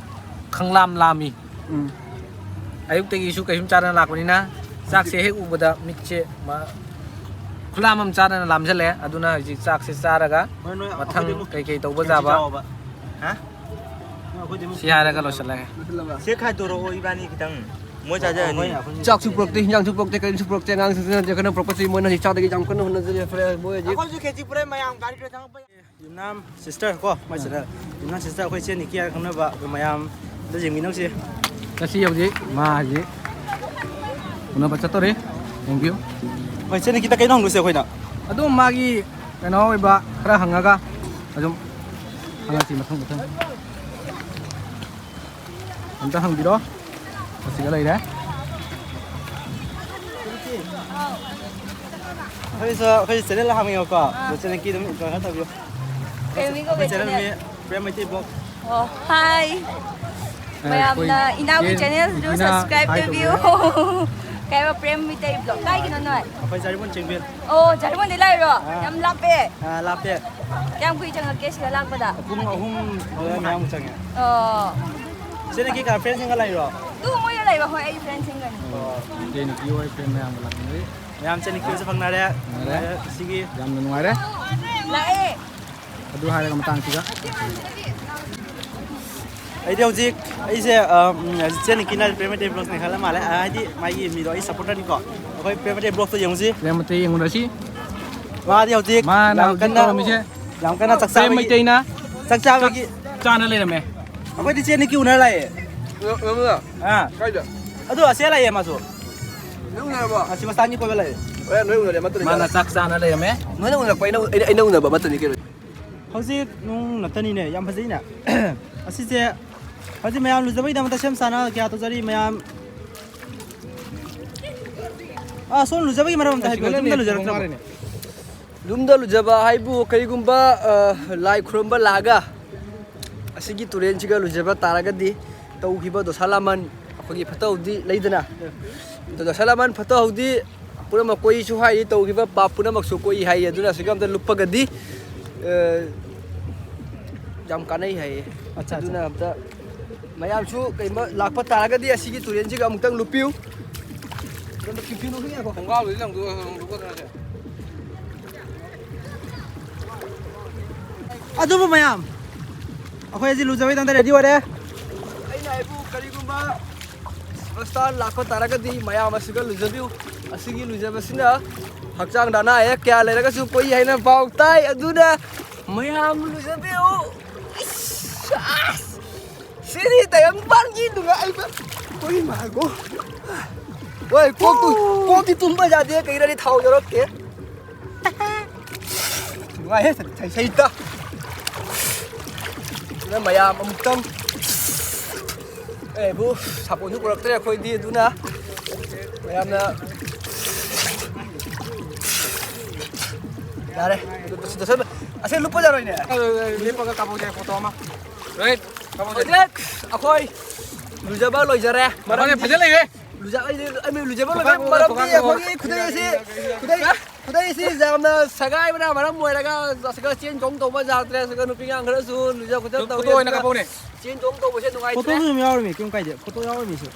ꯈꯪꯂꯥꯝ ꯂꯥꯝꯃꯤ꯫ ꯎꯝ꯫ ꯑꯌꯨꯛꯇꯒꯤꯁꯨ ꯀꯩꯁꯨꯝ ꯆꯥꯗꯅ ꯂꯥꯛꯄꯅꯤꯅ ꯆꯥꯛꯁꯦ ꯍꯦꯛ ꯎꯕꯗ ꯃꯤꯠꯁꯦ ꯃ-, ꯈꯨꯂꯥꯝ ꯑꯃ ꯆꯥꯗꯅ ꯂꯥꯝꯖꯜꯂꯦ꯫ ꯑꯗꯨꯅ ꯍꯧꯖꯤꯛ ꯆꯥꯛꯁꯦ ꯆꯥꯔꯒ ꯍꯣꯏ, ꯅꯣꯏ ꯃꯊꯪ ꯑꯩꯈꯣꯏꯗꯤ ꯑꯃꯨꯛ ꯀꯩꯀꯩ ꯇꯧꯕ ꯌꯥꯕ ꯆꯥꯎꯕ꯫ ꯍꯥ? ꯅꯣꯏ ꯑꯩꯈꯣꯏꯗꯤ ꯑꯃꯨꯛ ꯁꯤ ꯍꯥꯏꯔꯒ ꯂꯣꯏꯁꯤꯜꯂꯒꯦ꯫ ꯁꯦ ꯈꯥꯏꯗꯣꯔꯛꯑꯣ ꯏꯕꯥꯅꯤ ꯈꯤꯇꯪ꯫ ꯃꯣꯏ ꯆꯥꯖꯔꯅꯤ꯫ ꯆꯥꯛꯁꯨ ꯄꯨꯔꯛꯇꯦ, ꯍꯤꯟꯖꯥꯡꯁꯨ ꯄꯨꯔꯛꯇꯦ, ꯀꯔꯤꯝꯁꯨ ꯄꯨꯔꯛꯇꯦ꯫ ꯑꯉꯥꯡꯁꯤꯡꯁꯤꯅ ꯀꯩꯅꯣ ꯄꯨꯔꯛꯄꯁꯤ ꯃꯣꯏꯅ ꯍꯧꯖꯤꯛ ꯆꯥꯗꯒꯤ ꯌꯥꯝ ꯀꯟꯅ ꯍꯣꯠꯅꯖꯔꯤ꯫ ꯐꯔꯦ, ꯃꯣꯏ ꯍꯧꯖꯤꯛ ꯑꯩꯈꯣꯏꯁꯨ ꯈꯦꯆꯤ ꯄꯨꯔꯛꯑꯦ, ꯃꯌꯥꯝ ꯒꯥꯔꯤꯗ ꯆꯪꯉꯛꯄ꯫ ꯌꯨꯝꯅꯥꯝ sister ꯀꯣ, ꯃꯥꯏ channel꯫ ꯌꯨꯝꯅꯥꯝ sister ꯑꯩꯈꯣꯏ ꯏꯆꯦ ꯅꯤꯀꯤ ꯍꯥꯏꯔ ꯈꯪꯅꯕ ꯑꯩꯈꯣꯏ ꯃꯌꯥꯝꯗ ꯌꯦꯡꯃꯤꯟꯅꯧꯁꯤ꯫ ꯉꯁꯤ ꯍꯧꯖꯤꯛ ꯃꯥ ꯍꯧꯖꯤꯛ ꯎꯅꯕ ꯆꯠꯇꯣꯔꯦ꯫ ꯌꯦꯡꯕꯤꯌꯨ꯫ ꯍꯣꯏ, ꯏꯆꯦ ꯅꯤꯀꯤꯗ ꯀꯩꯅꯣ ꯍꯪꯗꯣꯏꯁꯦ ꯑꯩꯈꯣꯏꯅ? ꯑꯗꯨꯝ ꯃꯥꯒꯤ ꯀꯩꯅꯣ ꯑꯣꯏꯕ ꯈꯔ ꯍꯪꯉꯒ ꯑꯗꯨꯝ ꯍꯪꯉꯁꯤ ꯃꯊꯪ ꯃꯊꯪ꯫ ꯑꯝꯇ ꯍꯪꯕꯤꯔꯣ꯫ ꯑꯁꯤꯗ ꯂꯩꯔꯦ꯫ ꯑꯩꯈꯣꯏꯁꯨ, ꯑꯩꯈꯣꯏꯁꯨ channel ꯍꯥꯡꯉꯦꯕꯀꯣ꯫ ꯑꯥ꯫ ꯑꯗꯣ channelꯒꯤ ꯑꯗꯨꯝ intro ꯈꯔ ꯇꯧꯕꯤꯌꯨ꯫ ꯀꯩ ꯃꯃꯤꯡ ꯀꯧꯒꯦ ꯑꯩꯈꯣꯏ channel channel? ꯃꯤ ꯄ꯭ꯔꯦꯝ ꯃꯩꯇꯩ vlog꯫ ꯑꯣ, hi꯫ ꯑ, ꯃꯌꯥꯝꯅ ꯑꯩꯈꯣꯏ ꯏꯅꯥꯎꯒꯤ ꯏꯆꯦ channelꯗꯨ ꯅꯨꯄꯤꯅ subscribe hi ꯇꯧꯕꯤꯌꯨ꯫ ꯇꯧꯕꯤꯔꯦ꯫ ꯀꯩ ꯍꯥꯏꯕ, ꯄ꯭ꯔꯦꯝ ꯃꯩꯇꯩ vlog꯫ ꯀꯥꯏꯒꯤꯅꯣ ꯅꯣꯏ? ꯑꯩꯈꯣꯏ ꯖꯥꯔꯤꯃꯣꯟ ꯆꯦꯡꯕꯦꯜ꯫ ꯑꯣ, ꯖꯥꯔꯤꯃꯣꯟꯗꯤ ꯂꯥꯛꯏꯔꯣ? ꯑꯥ꯫ ꯌꯥꯝ ꯂꯥꯞꯄꯦ꯫ ꯑꯥ, ꯂꯥꯞꯄꯦ꯫ ꯀꯌꯥꯝ ꯀꯨꯏ ꯆꯪꯉꯛꯀꯦ ꯁꯤꯗ ꯂꯥꯛꯄꯗ? ꯄꯨꯡ ꯑꯍꯨꯝ ꯑꯗꯨꯋꯥꯏ ꯃꯌꯥꯃꯨꯛ ꯆꯪꯉꯦ꯫ ꯑꯣ꯫ ꯏꯆꯦ ꯅꯪꯒꯤ ꯀ-, friendꯁꯤꯡꯒ ꯂꯥꯛꯏꯔꯣ? ꯇꯨ ꯃꯣꯏꯒ ꯂꯩꯕ, ꯍꯣꯏ, ꯑꯩꯒꯤ friendꯁꯤꯡꯒꯅꯤ꯫ ꯑꯣ꯫ ꯏꯆꯦ ꯅꯨꯄꯤ ꯍꯣꯏ friend ꯃꯌꯥꯝꯒ ꯂꯥꯛꯃꯤꯟꯅꯔꯤ꯫ ꯃꯌꯥꯝ ꯏꯆꯦ ꯅꯨꯄꯤ ꯍꯣꯏꯁꯨ ꯐꯪꯅꯔꯦ꯫ ꯐꯪꯅꯔꯦ꯫ ꯁꯤꯒꯤ ꯌꯥꯝꯅ ꯅꯨꯡꯉꯥꯏꯔꯦ꯫ ꯂꯥꯛꯑꯦ꯫ ꯑꯗꯨ ꯍꯥꯏꯔꯒ ꯃꯇꯥꯡꯁꯤꯗ꯫ ꯑꯩꯗꯤ ꯍꯧꯖꯤꯛ ꯑꯩꯁꯦ, ꯑ, ꯎꯝ, ꯏꯆꯦ ꯅꯤꯀꯤꯅ ꯄ꯭ꯔꯦꯝ ꯃꯩꯇꯩ vlogsꯅꯦ ꯈꯜꯂ ꯃꯥꯜꯂꯦ꯫ ꯑ, ꯍꯥꯏꯗꯤ ꯃꯥꯒꯤ ꯃꯤꯗꯣ ꯑꯩ supporterꯅꯤꯀꯣ꯫ ꯑꯩꯈꯣꯏ ꯄ꯭ꯔꯦꯝ ꯃꯩꯇꯩ vlogꯇꯣ ꯌꯦꯡꯉꯨꯁꯤ꯫ ꯄ꯭ꯔꯦꯝ ꯃꯩꯇꯩ ꯌꯦꯡꯉꯨꯔꯁꯤ꯫ ꯃꯥꯗꯤ ꯍꯧꯖꯤꯛ ꯃꯥꯅ ꯌꯥꯝ ꯍꯧꯖꯤꯛ ꯀꯟꯅ, ꯇꯧꯔꯝꯃꯤꯁꯦ ꯌꯥꯝ ꯀꯟꯅ ꯆꯥꯛ ꯄ꯭ꯔꯦꯝ ꯆꯥꯕꯒꯤ, ꯃꯩꯇꯩꯅ ꯆꯥꯛ ꯆꯥꯕꯒꯤ ꯆꯥꯛ ꯆꯥꯅ ꯂꯩꯔꯝꯃꯦ꯫ ꯑꯩꯈꯣꯏꯗꯤ ꯏꯆꯦ ꯅꯤꯀꯤ ꯎꯅꯔ ꯂꯥꯛꯑꯦ꯫ ꯔꯣ-, ꯔꯣꯃꯤꯌꯣ, ꯑꯥ꯫ ꯀꯥꯏꯗ? ꯑꯗꯨ ꯑꯁꯦ ꯂꯥꯛꯑꯦ ꯃꯥꯁꯨ꯫ ꯅꯪ ꯎꯅꯔꯕꯣ? ꯑꯁꯤ ꯃꯁꯇꯥꯟꯒꯤ ꯀꯣꯏꯕ ꯂꯥꯛꯑꯦ꯫ ꯍꯣꯏ, ꯅꯣꯏ ꯎꯅꯔꯦ, ꯑꯃꯠꯇꯅꯤ ꯃꯥꯅ ꯀꯩꯅꯣ꯫ ꯆꯥꯛ ꯆꯥꯅ ꯂꯩꯔꯝꯃꯦ꯫ ꯅꯣꯏꯅ ꯎꯅꯔꯛꯄ, ꯑꯩꯅ, ꯑꯩꯅ, ꯑꯩꯅ ꯎꯅꯕ ꯑꯃꯠꯇꯅꯤ ꯀꯩꯅꯣ꯫ ꯍꯧꯖꯤꯛ ꯅꯣꯡ ꯅꯠꯇꯅꯤꯅꯦ, ꯌꯥꯝ ꯐꯖꯩꯅꯦ꯫ ꯑꯁꯤꯁꯦ ꯍꯧꯖꯤꯛ ꯃꯌꯥꯝ ꯂꯨꯖꯕꯒꯤꯗꯃꯛꯇ ꯁꯦꯝ ꯁꯥꯅ ꯀꯌꯥ ꯇꯧꯖꯔꯤ ꯃꯌꯥꯝ꯫ ꯑꯥ, ꯁꯣꯝ ꯂꯨꯖꯕꯒꯤ ꯃꯔꯝ ꯑꯝꯇ ꯍꯥꯏꯕꯤꯌꯨ, ꯌꯨꯝꯗ ꯂꯨꯖꯔꯛꯇ꯭ꯔꯕꯣ? ꯌꯨꯝꯗ ꯂꯨꯖꯕ ꯍꯥꯏꯕꯨ ꯀꯔꯤꯒꯨꯝꯕ, ꯑ, ꯂꯥꯏ ꯈꯨꯔꯨꯝꯕ ꯂꯥꯛꯑꯒ ꯑꯁꯤꯒꯤ ꯇꯨꯔꯦꯟꯁꯤꯒ ꯂꯨꯖꯕ ꯇꯥꯔꯒꯗꯤ ꯇꯧꯈꯤꯕ ꯗꯣꯁꯥ ꯂꯥꯃꯟ ꯑꯩꯈꯣꯏꯒꯤ ꯐꯠꯇ ꯍꯥꯎꯗꯤ ꯂꯩꯗꯅ, ꯑꯗꯣ ꯗꯣꯁꯥ ꯂꯥꯃꯟ ꯐꯠꯇ ꯍꯥꯎꯗꯤ ꯄꯨꯝꯅꯃꯛ ꯀꯣꯛꯏꯁꯨ ꯍꯥꯏꯔꯤ, ꯇꯧꯈꯤꯕ ꯄꯥꯞ ꯄꯨꯝꯅꯃꯛꯁꯨ ꯀꯣꯛꯏ ꯍꯥꯏꯌꯦ꯫ ꯑꯗꯨꯅ ꯑꯁꯤꯒ ꯑꯝꯇ ꯂꯨꯞꯄꯒꯗꯤ, ꯑ, ꯌꯥꯝ ꯀꯥꯟꯅꯩ ꯍꯥꯏꯌꯦ꯫ ꯑꯠꯆꯥ, ꯑꯠꯆꯥ꯫ ꯑꯗꯨꯅ ꯑꯝꯇ ꯃꯌꯥꯝꯁꯨ ꯀꯩꯒꯨꯝꯕ ꯂꯥꯛꯄ ꯇꯥꯔꯒꯗꯤ ꯑꯁꯤꯒꯤ ꯇꯨꯔꯦꯟꯁꯤꯒ ꯑꯃꯨꯛꯇꯪ ꯂꯨꯞꯄꯤꯌꯨ꯫ ꯈꯣꯡꯒ꯭ꯔꯥꯎꯗꯨꯗꯤ ꯂꯪꯊꯣꯛ-, ꯂꯪꯊꯣꯛꯀꯗ꯭ꯔꯥ ꯁꯦ? ꯑꯗꯨꯕꯨ ꯃꯌꯥꯝ, ꯑꯩꯈꯣꯏ ꯍꯧꯖꯤꯛ ꯂꯨꯖꯕꯩꯗꯃꯛꯇ ꯔꯦꯗꯤ ꯑꯣꯏꯔꯦ꯫ ꯑꯩꯅ ꯍꯥꯏꯕꯨ ꯀꯔꯤꯒꯨꯝꯕ ꯁꯨꯄꯔꯁ꯭ꯇꯥꯔ ꯂꯥꯛꯄ ꯇꯥꯔꯒꯗꯤ ꯃꯌꯥꯝ ꯑꯁꯤꯒ ꯂꯨꯖꯕꯤꯌꯨ꯫ ꯑꯁꯤꯒꯤ ꯂꯨꯖꯕꯁꯤꯅ ꯍꯛꯆꯥꯡꯗ ꯑꯅꯥ ꯑꯌꯦꯛ ꯀꯌꯥ ꯂꯩꯔꯒꯁꯨ ꯀꯣꯛꯏ ꯍꯥꯏꯅ ꯄꯥꯎ ꯇꯥꯏ꯫ ꯑꯗꯨꯅ ꯃꯌꯥꯝ ꯂꯨꯖꯕꯤꯌꯨ꯫ ꯏꯁ! ꯁꯤꯗꯤ ꯇꯥꯏꯕꯪꯄꯥꯟꯒꯤ ꯅꯨꯡꯉꯥꯏꯕ꯫ ꯍꯣꯏ, ꯃꯥꯒꯣ꯫ ꯍꯣꯏ, ꯀꯣꯛꯇꯨ-, ꯀꯣꯛꯇꯤ ꯇꯨꯝꯕ ꯌꯥꯗꯦ, ꯀꯩꯔꯗꯤ ꯊꯥꯎ ꯌꯧꯔꯛꯀꯦ꯫ ꯅꯨꯡꯉꯥꯏꯍꯦ, ꯁꯩ-, ꯁꯩꯇ꯫ ꯑꯗꯨꯅ ꯃꯌꯥꯝ ꯑꯃꯨꯛꯇꯪ, ꯑꯦꯕꯨ, ꯁꯥꯄꯣꯟꯁꯨ ꯄꯨꯔꯛꯇ꯭ꯔꯦ ꯑꯩꯈꯣꯏꯗꯤ, ꯑꯗꯨꯅ ꯃꯌꯥꯝꯅ ꯌꯥꯔꯦ꯫ ꯑꯁꯤ ꯂꯨꯞꯄ ꯌꯥꯔꯣꯏꯅꯦ꯫ ꯂꯦꯞꯄꯒ ꯀꯥꯞꯄꯛꯁꯦ ꯐꯣꯇꯣ ꯑꯃ꯫ ꯔꯣꯍꯤꯠ, ꯀꯥꯞꯄꯛꯁꯦ꯫ ꯍꯧꯖꯤꯛ ꯑꯩꯈꯣꯏ ꯂꯨꯖꯕ ꯂꯣꯏꯖꯔꯦ꯫ ꯃꯔꯝꯗꯤ ꯐꯖ ꯂꯩꯔꯦ꯫ ꯂꯨꯖ-, ꯑꯩ, ꯑꯩ ꯂꯨꯖꯕ ꯂꯣꯏꯕ ꯈꯣꯡꯒ꯭ꯔꯥꯎ, ꯃꯔꯝꯗꯤ ꯈꯣꯡꯒ꯭ꯔꯥꯎ, ꯑꯩꯈꯣꯏꯒꯤ ꯈꯨꯗꯩ ꯑꯁꯤ, ꯈꯨꯗꯩ, ꯈꯨꯗꯩ ꯑꯁꯤ ꯌꯥꯝꯅ ꯁꯦꯒꯥꯏꯕꯅ ꯃꯔꯝ ꯑꯣꯏꯔꯒ ꯑꯁꯤꯒ ꯆꯦꯟ ꯆꯣꯡ ꯇꯧꯕ ꯌꯥꯗ꯭ꯔꯦ꯫ ꯑꯁꯤꯒ ꯅꯨꯄꯤ ꯑꯉꯥꯡ ꯈꯔꯁꯨ ꯂꯨꯖ ꯈꯣꯠꯆ ꯐꯣꯇꯣ ꯇꯧꯔꯤ꯫ ꯑꯣꯏꯅ ꯑꯗꯨꯅ ꯀꯥꯞꯄꯛꯎꯅꯦ꯫ ꯆꯦꯟ ꯆꯣꯡ ꯇꯧꯕꯁꯦ ꯅꯨꯡꯉꯥꯏꯇ꯭ꯔꯦ꯫ ꯐꯣꯇꯣꯁꯨ ꯑꯗꯨꯝ ꯌꯥꯎꯔꯤꯃꯤ, ꯀꯩꯝ ꯀꯥꯏꯗꯦ꯫ ꯐꯣꯇꯣ ꯌꯥꯎꯔꯤꯃꯤꯁꯨ꯫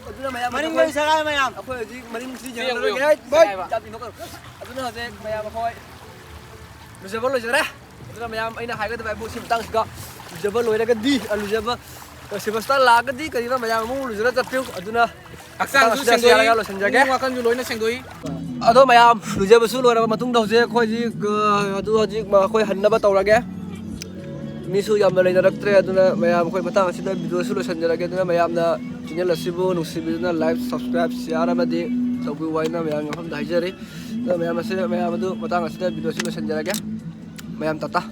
ꯑꯗꯨꯅ ꯃꯌꯥꯝ ꯃꯅꯤꯡꯗ ꯑꯩꯈꯣꯏ, ꯁꯦꯒꯥꯏ ꯃꯌꯥꯝ꯫ ꯑꯩꯈꯣꯏ ꯍꯧꯖꯤꯛ ꯃꯅꯤꯡꯁꯤ ꯌꯦꯡꯉꯒꯦ꯫ ꯌꯦꯡꯉꯒꯦ꯫ ꯚꯥꯏ, ꯚꯥꯏ꯫ ꯖꯥꯇꯤ ꯅꯣꯛꯀꯅꯨ꯫ ꯑꯗꯨꯅ ꯍꯧꯖꯤꯛ ꯃꯌꯥꯝ ꯑꯩꯈꯣꯏ ꯂꯨꯖꯕ ꯂꯣꯏꯖꯔꯦ꯫ ꯑꯗꯨꯅ ꯃꯌꯥꯝ ꯑꯩꯅ ꯍꯥꯏꯒꯗꯕ ꯍꯥꯏꯕꯨ ꯁꯤ ꯃꯇꯥꯡꯁꯤꯗ ꯂꯨꯖꯕ ꯂꯣꯏꯔꯒꯗꯤ, ꯑ, ꯂꯨꯖꯕ, ꯑ, ꯁꯤꯜꯚꯔ ꯁ꯭ꯇꯥꯔ ꯂꯥꯛꯑꯒꯗꯤ ꯀꯔꯤꯅꯣ ꯃꯌꯥꯝ ꯑꯃꯨꯛ ꯂꯨꯖꯔ ꯆꯠꯄꯤꯌꯨ꯫ ꯑꯗꯨꯅ ꯍꯛꯆꯥꯡꯁꯨ ꯃꯇꯥꯡ ꯑꯁꯤꯗ ꯁꯦꯡꯗꯣꯛꯏ, ꯌꯥꯔꯒ ꯂꯣꯏꯁꯤꯟꯖꯒꯦ꯫ ꯄꯨꯛꯅꯤꯡ ꯋꯥꯈꯜꯁꯨ ꯂꯣꯏꯅ ꯁꯦꯡꯗꯣꯛꯏ꯫ ꯑꯗꯣ ꯃꯌꯥꯝ ꯂꯨꯖꯕꯁꯨ ꯂꯣꯏꯔꯕ ꯃꯇꯨꯡꯗ ꯍꯧꯖꯤꯛ ꯑꯩꯈꯣꯏ ꯍꯧꯖꯤꯛ, ꯑ, ꯑꯗꯨ ꯍꯧꯖꯤꯛ ꯑꯩꯈꯣꯏ ꯍꯟꯅꯕ ꯇꯧꯔꯒꯦ꯫ ꯃꯤꯁꯨ ꯌꯥꯝꯅ ꯂꯩꯅꯔꯛꯇ꯭ꯔꯦ, ꯑꯗꯨꯅ ꯃꯌꯥꯝ ꯑꯩꯈꯣꯏ ꯃꯇꯥꯡ ꯑꯁꯤꯗ ꯚꯤꯗꯤꯑꯣꯁꯨ ꯂꯣꯏꯁꯤꯟꯖꯔꯒꯦ꯫ ꯑꯗꯨꯅ ꯃꯌꯥꯝꯅ ꯆꯦꯅꯦꯜ ꯑꯁꯤꯕꯨ ꯅꯨꯡꯁꯤꯕꯤꯗꯨꯅ like, subscribe, share ꯑꯃꯗꯤ ꯇꯧꯕꯤꯌꯨ ꯍꯥꯏꯅ ꯃꯌꯥꯝꯒꯤ ꯃꯐꯝꯗ ꯍꯥꯏꯖꯔꯤ꯫ ꯑꯗꯣ ꯃꯌꯥꯝ ꯑꯁꯤꯗ, ꯃꯌꯥꯝ ꯑꯗꯨ ꯃꯇꯥꯡ ꯑꯁꯤꯗ video ꯑꯁꯤ ꯂꯣꯏꯁꯤꯟꯖꯔꯒꯦ꯫ ꯃꯌꯥꯝ ꯇꯥꯇꯥ꯫